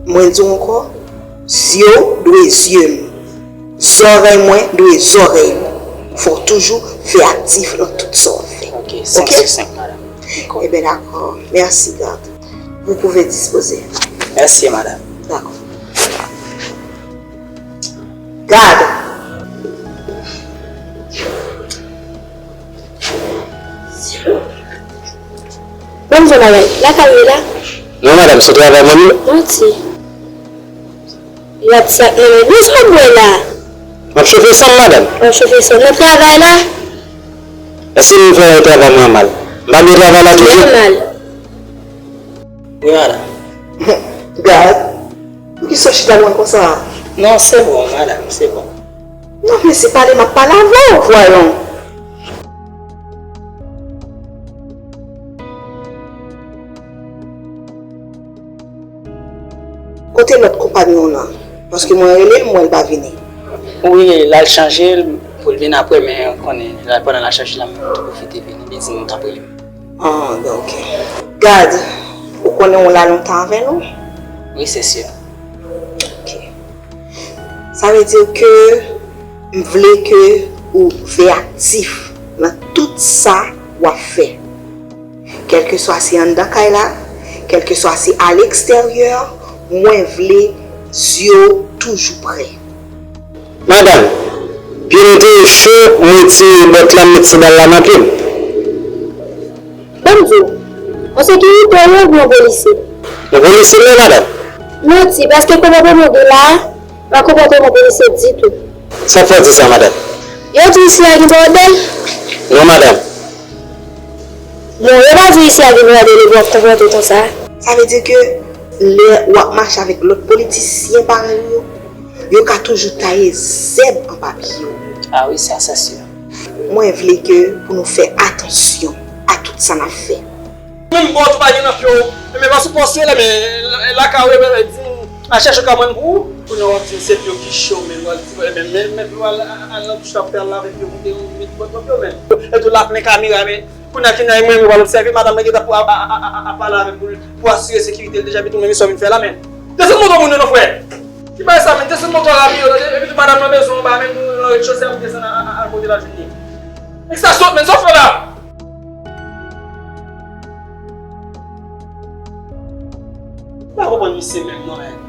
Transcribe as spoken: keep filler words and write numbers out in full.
Mwen di w ankò, zye w dwe zye m. Zòrèy mwen dwe zòrèy ou. Fò w toujou veyatif nan tout sa w ap fè. Ok, senk sou senk, madanm. Dakò. Ebyen, dakò. Mèsi, gad. Vous pouvez disposer. Mèsi, madanm. Dakò. Gad! Ban m di w yon bagay. Lakay ou ye la? Non, madanm, se travay mwen m ye. Manti. Lòt sa, non, men, men sa w ap bwè la? M ap chofe san m, madanm. W ap chofe san w nan travay la? Èske m fè travay mwen mal? M pa byen travay la toujou? Byen mal. Wi, madanm. Gad, poukisa w chita lwen konsa? Non, se bon, madanm, se bon. Non, men se pale m ap pale avè w, vwayon. Kote lòt konpanyon w lan? Paske mwen rele l, m wè l pa vini. Wi, l al chanje l pou l vin apre, men ou konnen, la, pandan l al chanje la, m tou pwofite vini, li di m t ap rele m. Ah, ben, ok. Gad, ou konnen w la lontan avè nou? Wi, se si. Ok. Sa vle di ke m vle ke ou veyatif nan tout sa w ap fè. Kèlkeswa se anndan kay la, kèlkeswa se a leksteryè, mwen vle zye w toujou prè. Madanm, pye m te cho, m retire bòt la, m met sandal la nan pye m. Ban m di w, yon sekirite w ye oubyen yon polisye? Yon polisye m ye, madanm. Manti, paske konpòtman w gen la a, pa konpòtman polisye ditou. Sa k fè w di sa, madanm? Yo di w isi a gen bòdèl? Non, madanm. Bon, yo pa di w isi a gen bòdèl epi w ap konpòte w konsa. Sa vle di ke lè w ap mache avèk lòt politisyen parèy ou yo, yo ka toujou taye zèb anba pye w. Ah wi, sa, se si. Mwen vle ke pou nou fè atansyon a tout sa n ap fè. Menm bò tou pa gen nan pye w. Men pa sou pòs yo la, men lakay ou, men di m a chèche w ka mwen pou ou. Kounye a w ap di m se pye w ki cho, men w al di, men, men, men pou al, al nan douch la pou te al lave pye w, pou te met bòt nan pye w, men. E tou la plen kamera, men. Kounye a, kounye a, mwen, mwen pral obsève, madanm mwen gentan pou a, a, a, a, a pale avè m pou, pou asire sekirite l deja, epi tou, men, men sa w vin fè la, men. Desann moto moun yo non, frè. Ki bagay sa, men, desann moto a rapido, tande, epi tou, madanm nan bezwen w anba, men, nou nan rez-de-chaussée, ap desann a, a, a, a kote l ap vini. Men sa sot, men, sa w fè la? M pa konprann misye menm, non, men.